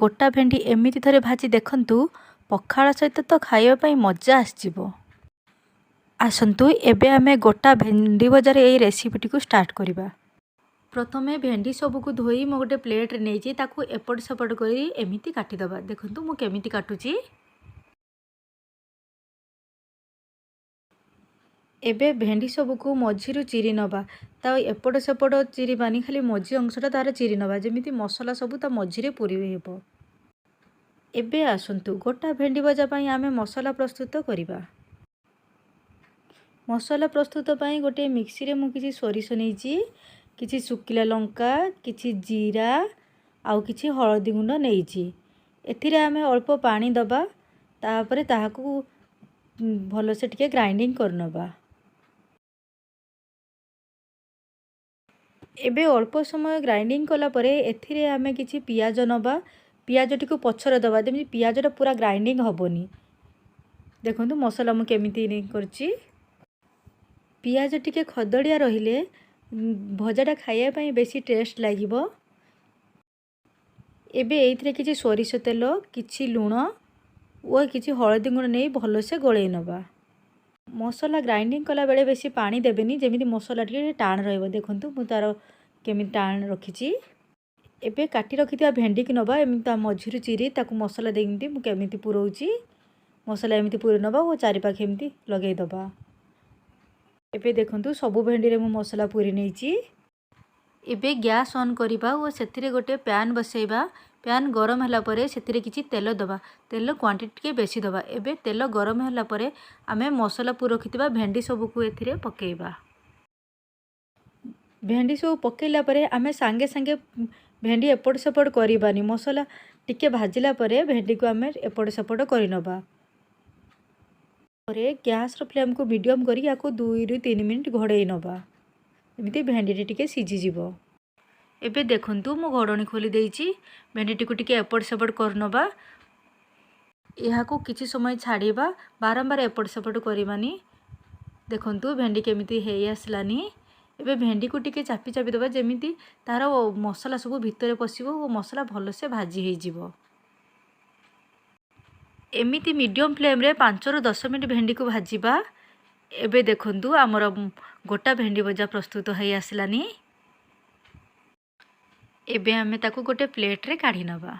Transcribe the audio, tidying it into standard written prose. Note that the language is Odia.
ଗୋଟା ଭେଣ୍ଡି ଏମିତି ଥରେ ଭାଜି ଦେଖନ୍ତୁ, ପଖାଳ ସହିତ ତ ଖାଇବା ପାଇଁ ମଜା ଆସିଯିବ। ଆସନ୍ତୁ, ଏବେ ଆମେ ଗୋଟା ଭେଣ୍ଡି ଭଜାର ଏଇ ରେସିପିଟିକୁ ଷ୍ଟାର୍ଟ କରିବା। ପ୍ରଥମେ ଭେଣ୍ଡି ସବୁକୁ ଧୋଇ ମୁଁ ଗୋଟେ ପ୍ଲେଟ୍ରେ ନେଇଛି। ତାକୁ ଏପଟ ସେପଟ କରି ଏମିତି କାଟିଦେବା। ଦେଖନ୍ତୁ, ମୁଁ କେମିତି କାଟୁଛି। ଏବେ ଭେଣ୍ଡି ସବୁକୁ ମଝିରୁ ଚିରି ନେବା। ତା ଏପଟ ସେପଟ ଚିରିବାନି, ଖାଲି ମଝି ଅଂଶଟା ତା'ର ଚିରି ନେବା, ଯେମିତି ମସଲା ସବୁ ତା ମଝିରେ ପୁରି ହେବ। ଏବେ ଆସନ୍ତୁ, ଗୋଟା ଭେଣ୍ଡି ଭଜା ପାଇଁ ଆମେ ମସଲା ପ୍ରସ୍ତୁତ କରିବା। ମସଲା ପ୍ରସ୍ତୁତ ପାଇଁ ଗୋଟିଏ ମିକ୍ସିରେ ମୁଁ କିଛି ସୋରିଷ ନେଇଛି, କିଛି ଶୁଖିଲା ଲଙ୍କା, କିଛି ଜିରା ଆଉ କିଛି ହଳଦୀ ଗୁଣ୍ଡ ନେଇଛି। ଏଥିରେ ଆମେ ଅଳ୍ପ ପାଣି ଦେବା। ତାପରେ ତାହାକୁ ଭଲସେ ଟିକେ ଗ୍ରାଇଣ୍ଡିଙ୍ଗ କରିନେବା। ଏବେ ଅଳ୍ପ ସମୟ ଗ୍ରାଇଣ୍ଡିଙ୍ଗ କଲା ପରେ ଏଥିରେ ଆମେ କିଛି ପିଆଜ ନେବା। ପିଆଜଟିକୁ ପଛରେ ଦେବା, ଯେମିତି ପିଆଜଟା ପୁରା ଗ୍ରାଇଣ୍ଡିଙ୍ଗ ହେବନି। ଦେଖନ୍ତୁ, ମସଲା ମୁଁ କେମିତି କରିଛି। ପିଆଜ ଟିକେ ଖଦଡ଼ିଆ ରହିଲେ ଭଜାଟା ଖାଇବା ପାଇଁ ବେଶୀ ଟେଷ୍ଟ ଲାଗିବ। ଏବେ ଏଇଥିରେ କିଛି ସୋରିଷ ତେଲ, କିଛି ଲୁଣ ଓ କିଛି ହଳଦୀ ଗୁଣ୍ଡ ନେଇ ଭଲସେ ଗୋଳେଇ ନେବା। ମସଲା ଗ୍ରାଇଣ୍ଡିଙ୍ଗ କଲାବେଳେ ବେଶୀ ପାଣି ଦେବେନି, ଯେମିତି ମସଲା ଟିକେ ଟାଣ ରହିବ। ଦେଖନ୍ତୁ, ମୁଁ ତା'ର କେମିତି ଟାଣ ରଖିଛି। ଏବେ କାଟି ରଖିଥିବା ଭେଣ୍ଡିକି ନେବା। ଏମିତି ତା ମଝିରୁ ଚିରି ତାକୁ ମସଲା ଦେଇକି ମୁଁ କେମିତି ପୁରଉଛି, ମସଲା ଏମିତି ପୁରେଇ ନେବା ଓ ଚାରିପାଖେ ଏମିତି ଲଗେଇ ଦେବା। ଏବେ ଦେଖନ୍ତୁ, ସବୁ ଭେଣ୍ଡିରେ ମୁଁ ମସଲା ପୁରେଇ ନେଇଛି। ଏବେ ଗ୍ୟାସ୍ ଅନ୍ କରିବା ଓ ସେଥିରେ ଗୋଟେ ପ୍ୟାନ୍ ବସେଇବା। ପ୍ୟାନ୍ ଗରମ ହେଲା ପରେ ସେଥିରେ କିଛି ତେଲ ଦେବା। ତେଲ କ୍ୱାଣ୍ଟିଟି ଟିକେ ବେଶୀ ଦେବା। ଏବେ ତେଲ ଗରମ ହେଲା ପରେ ଆମେ ମସଲା ପୁରେଇ ରଖିଥିବା ଭେଣ୍ଡି ସବୁକୁ ଏଥିରେ ପକାଇବା। ଭେଣ୍ଡି ସବୁ ପକାଇଲା ପରେ ଆମେ ସାଙ୍ଗେ ସାଙ୍ଗେ ଭେଣ୍ଡି ଏପଟ ସେପଟ କରିବାନି। ମସଲା ଟିକେ ଭାଜିଲା ପରେ ଭେଣ୍ଡିକୁ ଆମେ ଏପଟ ସେପଟ କରିନେବା। ପରେ ଗ୍ୟାସ୍ର ଫ୍ଲେମ୍କୁ ମିଡ଼ିୟମ୍ କରିକି ୟାକୁ 2ରୁ 3 ମିନିଟ୍ ଘୋଡ଼େଇ ନେବା, ଏମିତି ଭେଣ୍ଡିଟି ଟିକେ ସିଝିଯିବ। ଏବେ ଦେଖନ୍ତୁ, ମୁଁ ଘୋଡ଼ଣୀ ଖୋଲି ଦେଇଛି। ଭେଣ୍ଡିଟିକୁ ଟିକେ ଏପଟ ସେପଟ କରିନେବା। ଏହାକୁ କିଛି ସମୟ ଛାଡ଼ିବା, ବାରମ୍ବାର ଏପଟ ସେପଟ କରିବାନି। ଦେଖନ୍ତୁ, ଭେଣ୍ଡି କେମିତି ହେଇ ଆସିଲାନି। ଏବେ ଭେଣ୍ଡିକୁ ଟିକେ ଚାପି ଚାପି ଦେବା, ଯେମିତି ତା'ର ମସଲା ସବୁ ଭିତରେ ପଶିବ ଓ ମସଲା ଭଲସେ ଭାଜି ହେଇଯିବ। ଏମିତି ମିଡ଼ିୟମ୍ ଫ୍ଲେମ୍ରେ 5ରୁ 10 ମିନିଟ୍ ଭେଣ୍ଡିକୁ ଭାଜିବା। ଏବେ ଦେଖନ୍ତୁ, ଆମର ଗୋଟା ଭେଣ୍ଡି ଭଜା ପ୍ରସ୍ତୁତ ହେଇ ଆସିଲାନି। ଏବେ ଆମେ ତାକୁ ଗୋଟେ ପ୍ଲେଟ୍ରେ କାଢ଼ି ନେବା।